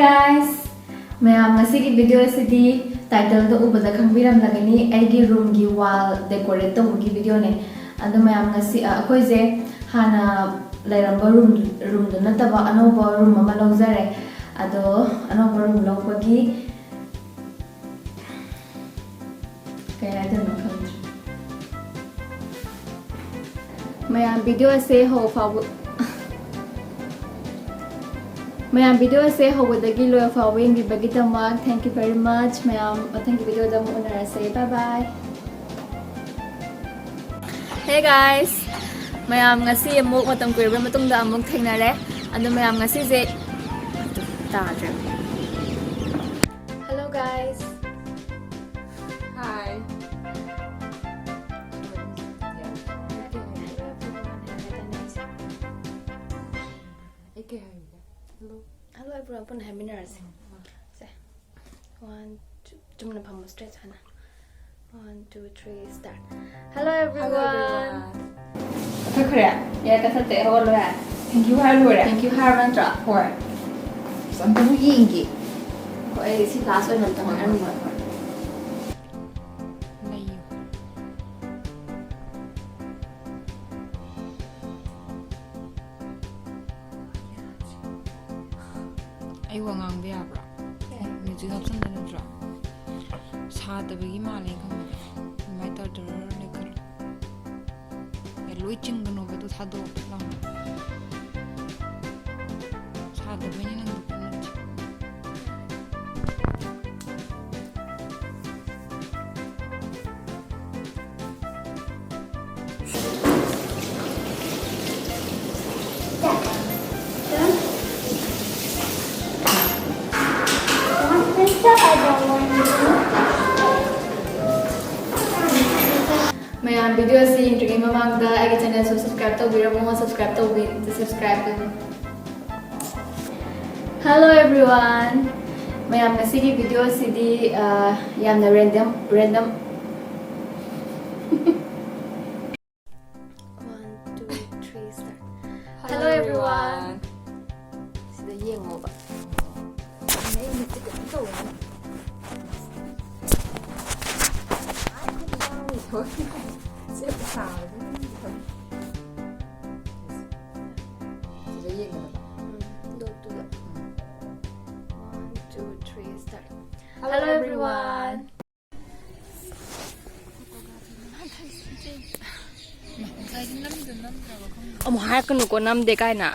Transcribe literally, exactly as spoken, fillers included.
Guys, ꯃꯌꯥꯝ, ꯉꯁꯤꯒꯤ video ꯑꯁꯤꯗꯤ title ꯗ ꯎꯕꯗ ꯈꯪꯕꯤꯔꯝꯂꯒꯅꯤ, ꯑꯩꯒꯤ room ꯒꯤ wall decorate ꯇꯧꯕꯒꯤ video ꯅꯦ꯫ ꯑꯗꯣ ꯃꯌꯥꯝ, ꯉꯁꯤ, ꯑ, ꯑꯩꯈꯣꯏꯁꯦ ꯍꯥꯟꯅ ꯂꯩꯔꯝꯕ room, room ꯗꯨ ꯅꯠꯇꯕ ꯑꯅꯧꯕ room ꯑꯃ ꯂꯧꯖꯔꯦ꯫ ꯑꯗꯣ ꯑꯅꯧꯕ room ꯂꯧꯕꯒꯤ ꯀꯩ ꯍꯥꯏꯗꯣꯏꯅꯣ ꯈꯪꯗ꯭ꯔꯦ꯫ ꯃꯌꯥꯝ, video ꯑꯁꯦ ꯍꯧ ꯐꯥꯎꯕ, ꯃꯌꯥꯝ, video ꯑꯁꯦ ꯍꯧꯕꯗꯒꯤ ꯂꯣꯏꯕ ꯐꯥꯎꯕ ꯌꯦꯡꯕꯤꯕꯒꯤꯗꯃꯛ thank you very much꯫ ꯃꯌꯥꯝ, ꯃꯊꯪꯒꯤ video ꯗ ꯑꯃꯨꯛ ꯎꯅꯔꯁꯦ꯫ Bye bye꯫ Hey guys, ꯃꯌꯥꯝ, ꯉꯁꯤ ꯑꯃꯨꯛ ꯃꯇꯝ ꯀꯨꯏꯔꯕ ꯃꯇꯨꯡꯗ ꯑꯃꯨꯛ ꯊꯦꯡꯅꯔꯦ꯫ ꯑꯗꯣ ꯃꯌꯥꯝ, ꯉꯁꯤꯁꯦ ꯇꯥꯗ꯭ꯔꯦ꯫ Hello guys꯫ Hi꯫ ꯑꯩ ꯀꯩ ꯍꯥꯏꯒꯦ? Hello꯫ Hello everyone, ꯄꯨꯟꯅ ꯍꯥꯏꯃꯤꯟꯅꯔꯁꯦ꯫ ꯁꯦ꯫ One, two, ꯆꯨꯝꯅ ꯐꯝꯃꯣ, straight ꯍꯥꯟꯅ꯫ One, two, three, start꯫ Hello everyone꯫ Hello everyone꯫ ꯀꯛꯊꯠꯈ꯭ꯔꯦ? ꯌꯥꯔꯦ, ꯀꯛꯊꯠꯇꯦ, ꯍꯧꯒꯠꯂꯣ ꯌꯥꯔꯦ꯫ Thank you ꯍꯥꯏꯔ ꯂꯣꯏꯔꯦ꯫ Thank you ꯍꯥꯏꯔꯕ ꯅꯠꯇ꯭ꯔꯣ? ꯍꯣꯏ꯫ ꯑꯁ, ꯑꯝꯇꯕꯨ ꯌꯦꯡꯒꯦ꯫ ꯍꯣꯏ, ꯑꯩ ꯁꯤ last ꯑꯣꯏꯅ ꯑꯝꯇ ꯍꯣꯏ, ꯍꯣꯏ, ꯍꯥꯏꯔꯝꯒꯦ꯫ ꯍꯣꯏ, ꯍꯣꯏ꯫ ꯂꯩꯌꯨ꯫ ꯑꯩ ꯋꯥ ꯉꯥꯡꯕ ꯌꯥꯕ꯭ꯔꯥ? ꯌꯥꯏ꯫ Music ꯍꯥꯞꯆꯤꯟꯗꯣꯏ ꯅꯠꯇ꯭ꯔꯣ? ꯁꯥꯗꯕꯒꯤ ꯃꯥꯜꯂꯦ ꯈꯟꯕꯗ꯫ ꯑꯗꯨꯃꯥꯏꯅ ꯇꯧꯔ ꯇꯧꯔ ꯂꯩꯈꯠꯂꯣ꯫ ꯑꯦ, ꯂꯣꯏ ꯆꯤꯡꯒꯅꯣꯕ, ꯑꯗꯨ ꯊꯥꯗꯣꯛꯑꯣ ꯂꯥꯎꯅ꯫ ꯁꯥꯗꯕꯩꯅꯦ ꯅꯪꯗꯣ ꯀꯩꯝ ꯅꯠꯇꯦ꯫ ꯃꯌꯥꯝ, video ꯑꯁꯤ ꯌꯦꯡꯗ꯭ꯔꯤꯉꯩ ꯃꯃꯥꯡꯗ ꯑꯩꯒꯤ channel ꯁꯨ subscribe ꯇꯧꯕꯤꯔꯝꯃꯣ, subscribe ꯇꯧꯕꯤ-, subscribe ꯇꯧꯕꯤ-, Hello everyone! ꯃꯌꯥꯝ, ꯉꯁꯤꯒꯤ video ꯑꯁꯤꯗꯤ, ꯑ, ꯌꯥꯝꯅ random, random꯫ One, two, three, start. Hello Hello everyone! everyone! ꯁꯤꯗ ꯌꯦꯡꯉꯣꯕ꯫ Hello everyone. ꯑꯃꯨꯛ ꯍꯥꯏꯔꯛꯀꯅꯨꯀꯣ, ꯅꯝꯗꯦ ꯀꯥꯏꯅ꯫